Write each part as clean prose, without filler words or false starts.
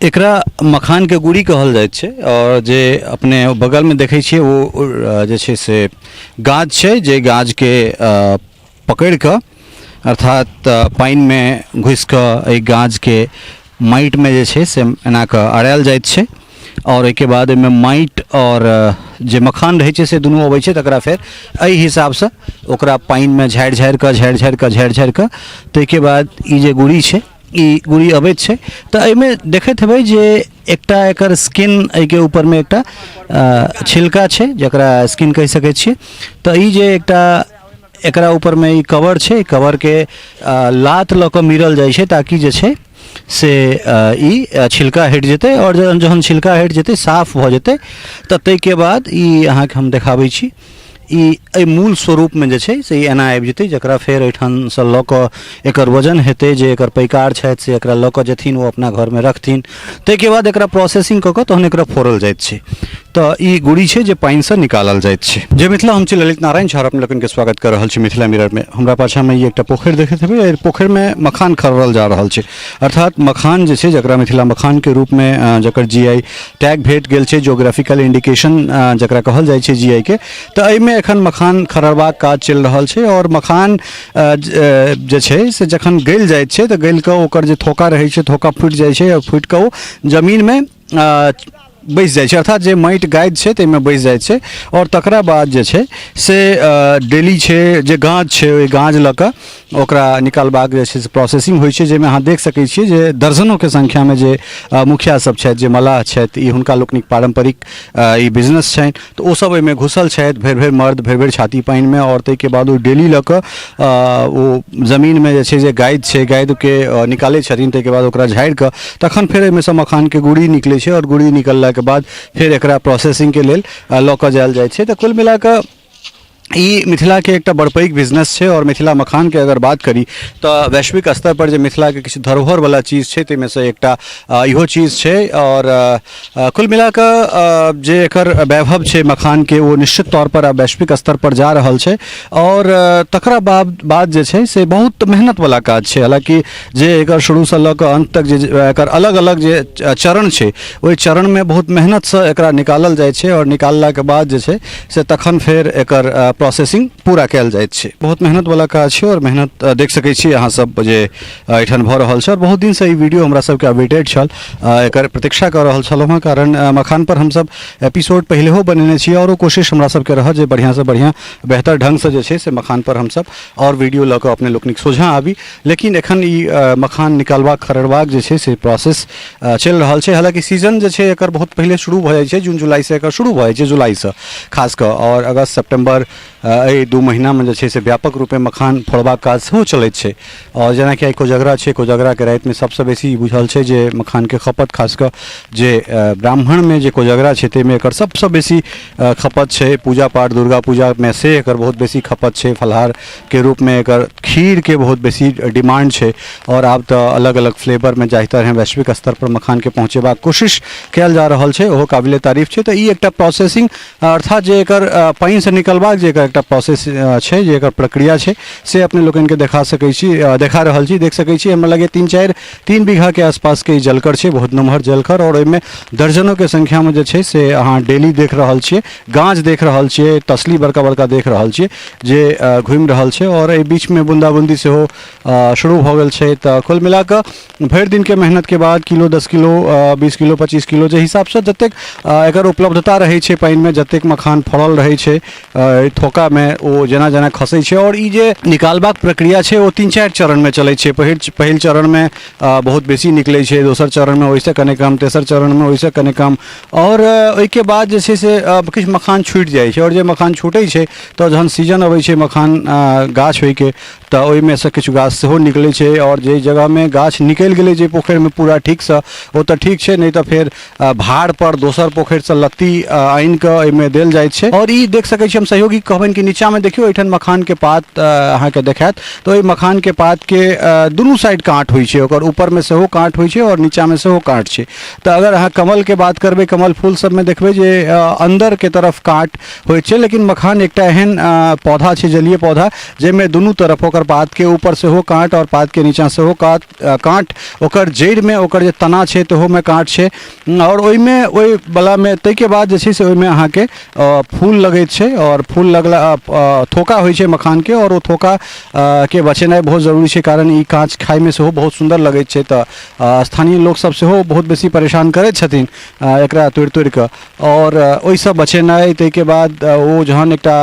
एकरा मखानके गुड़ी कहल जाइत छै आओर जे अपने बगलमे देखै छियै ओ जे छै से गाछ छै जे गाछके पकड़ि कऽ अर्थात पानिमे घुसि कऽ एहि गाछके माटिमे जे छै से एना कऽ अड़ायल जाइत छै आओर ओहिके बाद ओहिमे माटि आओर जे मखान रहै छै से दुनू अबै छै। तकरा फेर एहि हिसाबसँ ओकरा पानिमे झाड़ि झाड़ि कऽ, झाड़ि झाड़ि कऽ, झाड़ि झाड़ि कऽ ताहिके बाद ई जे गुड़ी छै, ई गुड़ी अबैत छै। तऽ एहिमे देखैत हेबै जे एकटा एकर स्किन, एहिके ऊपरमे एकटा छिलका छै जकरा स्किन कहि सकै छियै। तऽ ई जे एकटा एकरा ऊपरमे ई कवर छै, कवरके लात लऽ कऽ मीरल जाइ छै ताकि जे छै से ई छिलका हटि जेतै। आओर जहन छिलका हटि जेतै, साफ भऽ जेतै, तऽ ताहिके बाद ई अहाँके हम देखाबै छी, ई एहि मूल स्वरूपमे जे छै से ई एना आबि जेतै, जकरा फेर एहिठामसँ लऽ कऽ एकर वजन हेतै। जे एकर पैकार छथि से एकरा लऽ कऽ जेथिन, ओ अपना घरमे रखथिन। ताहिके बाद एकरा प्रोसेसिंग कऽ कऽ तहन एकरा फोड़ल जाइत छै। तऽ ई गुड़ी छै जे पानिसँ निकालल जाइत छै। जय मिथिला, हम छी ललित नारायण झा, अपने लोकनिके स्वागत कऽ रहल छी मिथिला मिररमे। हमरा पाछाँमे ई एकटा पोखरि देखैत हेबै। एहि पोखरिमे मखान खरड़ल जा रहल छै, अर्थात मखान जे छै जकरा मिथिला मखानके रूपमे जकर जी I tag भेट गेल छै, जोग्राफिकल इंडिकेशन जकरा कहल जाइ छै जी आई के। तऽ एहिमे एखन मखान खरड़बाक काज चलि रहल छै। आओर मखान जे छै से जखन गलि जाइत छै तऽ गलि कऽ ओकर जे थोका रहै छै, थोका फूटि जाइ छै आओर फूटि कऽ ओ जमीनमे बैसि जाइ छै, अर्थात जे माटि गादि छै ताहिमे बैसि जाइ छै। आओर तकरा बाद जे छै से डेली छै जे गाँज छै, ओहि गाँज लऽ कऽ ओकरा निकालबाक जे छै से प्रोसेसिंग होइ छै, जाहिमे अहाँ देख सकै छियै जे दर्जनोके संख्यामे जे मुखिया सब छथि, जे मलाह छथि, ई हुनका लोकनिक पारम्परिक ई बिजनेस छनि। तऽ ओ सब एहिमे घुसल छथि, भरि भरि मर्द, भरि भरि छाती पानिमे। आओर ताहिके बाद ओ डेली लऽ कऽ ओ जमीनमे जे छै, जे गादि छै, गादिके निकालै छथिन। ताहिके बाद ओकरा झाड़ि कऽ तखन फेर एहिमे सँ मखानके गुड़ी निकलै छै आओर गुड़ी निकललाके बाद फेर एकरा प्रोसेसिंगके लेल लऽ कऽ जायल जाइ छै। तऽ कुल मिला कऽ ई मिथिलाके एकटा बड़ पैघ बिजनेस छै। आओर मिथिला मखानके अगर बात करी तऽ वैश्विक स्तर पर जे मिथिलाके किछु धरोहरवला चीज छै, ताहिमे सँ एकटा इहो चीज छै। आओर कुल मिला कऽ जे एकर वैभव छै मखानके, ओ निश्चित तौर पर आब वैश्विक स्तर पर जा रहल छै। आओर तकरा बाद बाद जे छै से बहुत मेहनतवला काज छै। हालाँकि जे एकर शुरूसँ लऽ कऽ अन्त तक जे एकर अलग अलग जे चरण छै, ओहि चरणमे बहुत मेहनतसँ एकरा निकालल जाइ छै आओर निकाललाके बाद जे छै से तखन फेर एकर प्रोसेसिंग पूरा कयल जाइत छै। बहुत मेहनतवला काज छै आओर मेहनत देख सकै छी अहाँ सब जे एहिठाम भऽ रहल छै। आओर बहुत दिनसँ ई वीडियो हमरा सबके अपडेटेड छल, एकर प्रतीक्षा कऽ रहल छलहुँ हँ, कारण मखानपर हमसब एपिसोड पहिलेहो बनेने छी आओर ओ कोशिश हमरा सबके रहत जे बढ़िआँसँ बढ़िआँ, बेहतर ढङ्गसँ जे छै से मखानपर हमसब आओर वीडियो लऽ कऽ अपने लोकनिक सोझाँ आबी। लेकिन एखन ई मखान निकालबाक, खरड़बाक जे छै से प्रोसेस चलि रहल छै। हालाँकि सीजन जे छै एकर बहुत पहिले शुरू भऽ जाइ छै, जून जुलाइसँ एकर शुरू भऽ जाइ छै, जुलाइसँ खास कऽ, आओर अगस्त सेप्टेम्बर एहि 2 महीनामे जे छै से व्यापक रूपे मखान फोड़बाक काज सेहो चलैत छै। आओर जेनाकि आइ कोजगरा छै, कोजगराके रातिमे सबसँ बेसी ई बुझल छै जे मखानके खपत, खास कऽ जे ब्राह्मणमे जे कोजगरा छै ताहिमे एकर सबसँ बेसी खपत छै। पूजा पाठ, दुर्गा पूजामे से एकर बहुत बेसी खपत छै। फलाहारके रूपमे एकर खीरके बहुत बेसी डिमांड छै। आओर आब तऽ अलग अलग फ्लेवरमे जाहि तरहे वैश्विक स्तर पर मखानके पहुँचेबाक कोशिश कयल जा रहल छै, ओहो काबिले तारीफ छै। तऽ ई एकटा प्रोसेसिंग, अर्थात जे एकर पानिसँ निकलबाक जे एकर एकटा प्रोसेस छै, जे एकर प्रक्रिया छै, से अपने लोकनिके देखा सकै छी, देखा रहल छी, देख सकै छी। हमरा लगैए 3 4 3 बीघाके आसपासके ई जलकर छै, बहुत नमहर जलकर। आओर ओहिमे दर्जनोके संख्यामे जे छै से अहाँ डेली देख रहल छियै, गाँज देख रहल छियै, तसली बड़का बड़का देख रहल छियै जे घुमि रहल छै। आओर एहि बीचमे बून्दा बून्दी सेहो शुरू भऽ गेल छै। तऽ कुल मिला कऽ भरि दिनके मेहनतके बाद किलो, 10 किलो, 20 किलो, 25 किलो, जे हिसाबसँ जतेक एकर उपलब्धता रहै छै पानिमे, जतेक मखान फड़ल रहै छै एहि थोकामे, ओ जेना जेना खसै छै। आओर ई जे निकालबाक प्रक्रिया छै ओ 3 4 चरणमे चलै छै। पहिल पहिल चरणमे बहुत बेसी निकलै छै, दोसर चरणमे ओहिसँ कने कम, तेसर चरणमे ओहिसँ कने कम, आओर ओहिके बाद जे छै से किछु मखान छूटि जाइ छै। आओर जे मखान छूटै छै तऽ जहन सीजन अबै छै मखान गाछ होइके, तऽ ओहिमे सँ किछु गाछ सेहो निकलै छै। आओर जाहि जगहमे गाछ निकलि गेलै, जे पोखरिमे पूरा ठीकसँ, ओ तऽ ठीक छै, नहि तऽ फेर भाड़पर दोसर पोखरिसँ लत्ती आनिकऽ एहिमे देल जाइ छै। आओर ई देख सकै छी, हम सहयोगी कहब। कहबनि कि नीचाँमे देखियौ, एहिठाम मखानके पात अहाँके देखायत। तऽ ओहि मखानके पातके दुनू साइड काँट होइ छै, ओकर ऊपरमे सेहो काँट होइ छै आओर नीचाँमे सेहो काँट छै। तऽ अगर अहाँ कमलके बात करबै, कमल फूल सबमे देखबै जे अन्दरके तरफ काँट होइ छै, लेकिन मखान एकटा एहन पौधा छै, जलीय पौधा, जाहिमे दुनू तरफ ओकर पातके ऊपर सेहो काँट आओर पातके नीचाँ सेहो काँट, काँट, ओकर जड़िमे, ओकर जे तना छै तहूमे काँट छै। आओर ओहिमे ओहि वलामे ताहिके बाद जे छै से ओहिमे अहाँके फूल लगैत छै आओर फूल लगला थोका होइ छै मखानके, आओर ओ थोका के बचेनाइ बहुत जरूरी छै, कारण ई काँच खाइमे सेहो बहुत सुन्दर लगैत छै। तऽ स्थानीय लोकसभ सेहो बहुत बेसी परेशान करैत छथिन एकरा तोड़ि तोड़ि कऽ, आओर ओहिसँ बचेनाइ। ताहिके बाद ओ जहन एकटा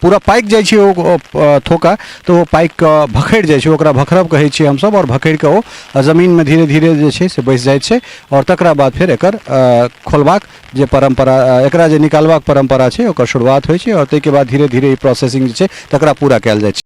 पूरा पाकि जाइ छै ओ थोका, तऽ ओ पाकि कऽ भखरि जाइ छै, ओकरा भखरब कहै छियै हमसभ, आओर भखरि कऽ ओ जमीनमे धीरे धीरे जे छै से बैसि जाइ छै। आओर तकरा बाद फेर एकर खोलबाक जे परम्परा, एकरा जे निकालबाक परम्परा छै, ओकर शुरुआत होइ छै, आओर ताहिके बाद धीरे धीरे ई प्रोसेसिंग जे छै तकरा पूरा कयल जाइ छै।